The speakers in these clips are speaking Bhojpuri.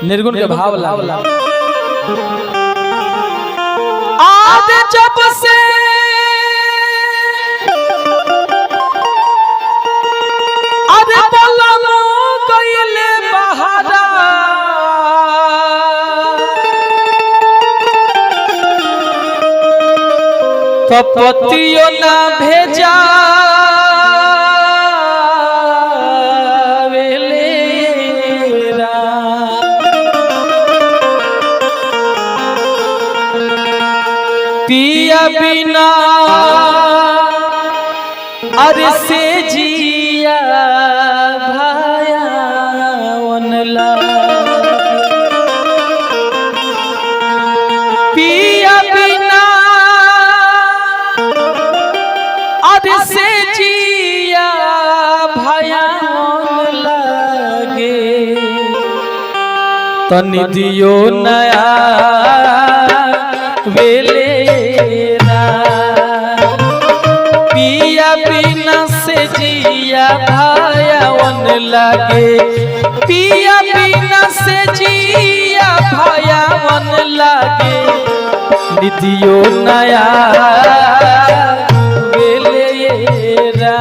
निर्गुण के भाव लागल। आज जब से अरे बोलमो गइले बहारा, तो पतियो ना भेजा पिया बिना अरे से जिया भाया ला, पिया बिना अरे से जिया भाया लागे, तनि दियो नया वेले ना, पिया बिना से जिया भायावन लागे, पिया बिना से जिया भायावन लागे, निधियो नया वेले रा,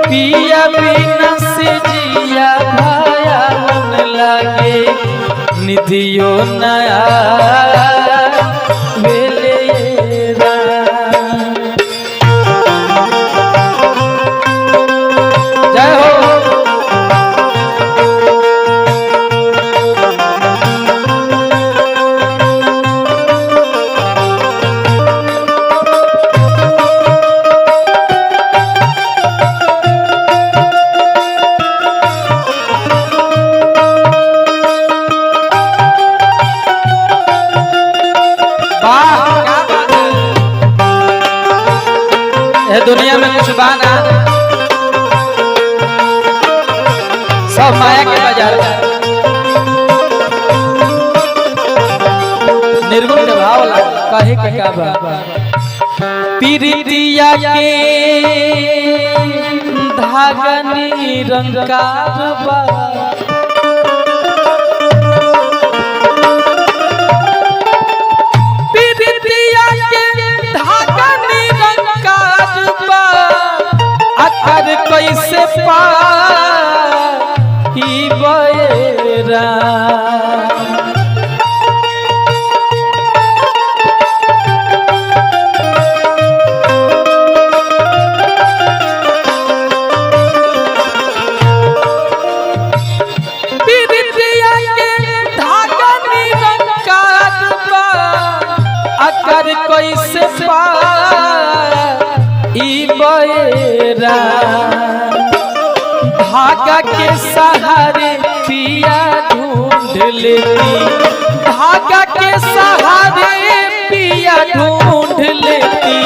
पिया बिना से जिया भायावन लागे, निधियो नया वेले रा। जय हो। वाह, क्या बात है। ये दुनिया में कुछ बाना सब माया के बाजार में। निर्गुण के भाव लागल, कहे के का बा। पीरितिया के धागा निरंकार बा, पीरितिया के धागा निरंकार बा, आकर कैसे पा ई बयरा, पीरितिया के धागा निरंकार बा, आकर कैसे पा ई बयरा, धागा के सहारे पिया ढूंढ लेती, धागा के सहारे पिया ढूंढ लेती,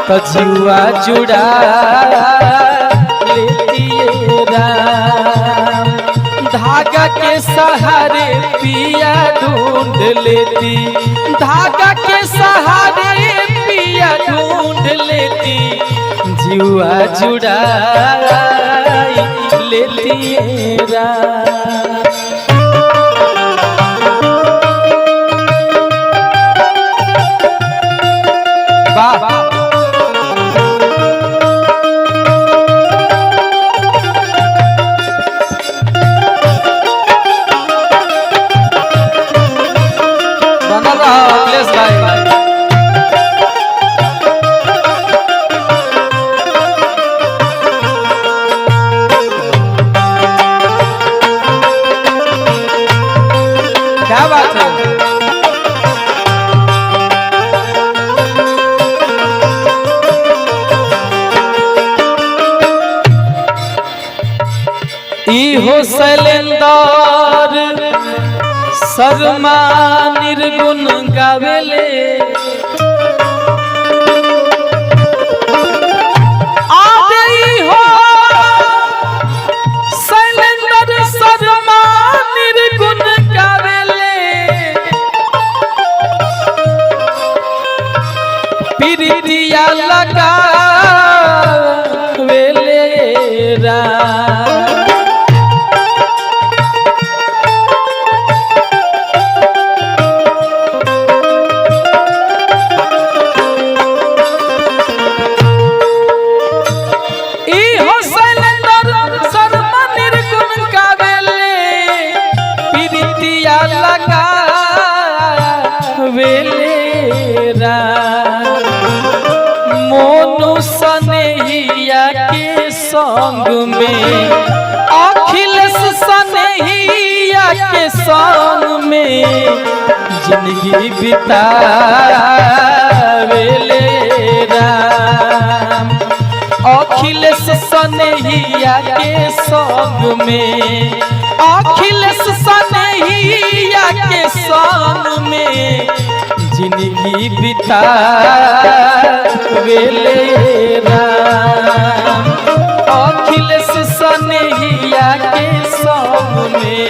तो जुआ जुड़ा लेती राम, धागा के सहारे पिया ढूंढ लेती, धागा के सहारे पिया ढूंढ लेती, जुआ जुड़ा लेती राम। वाह, बनल रहो अखिलेश भाई। क्या बात है। इहो शैलेंदर शर्मा निर्गुण गावेले, आदे इहो शैलेंदर शर्मा निर्गुण गावेले, प्रीतिया लगावेले रा, संग में, अखिलेश सनहिया के संग में जिंदगी बितावेले राम। अखिलेश सनहिया के संग में, अखिलेश सनहिया के संग में जिंदगी बितावेले राम। अखिलेश सनहिया के संग में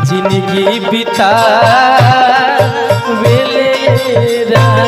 जिंदगी बितावेले राम।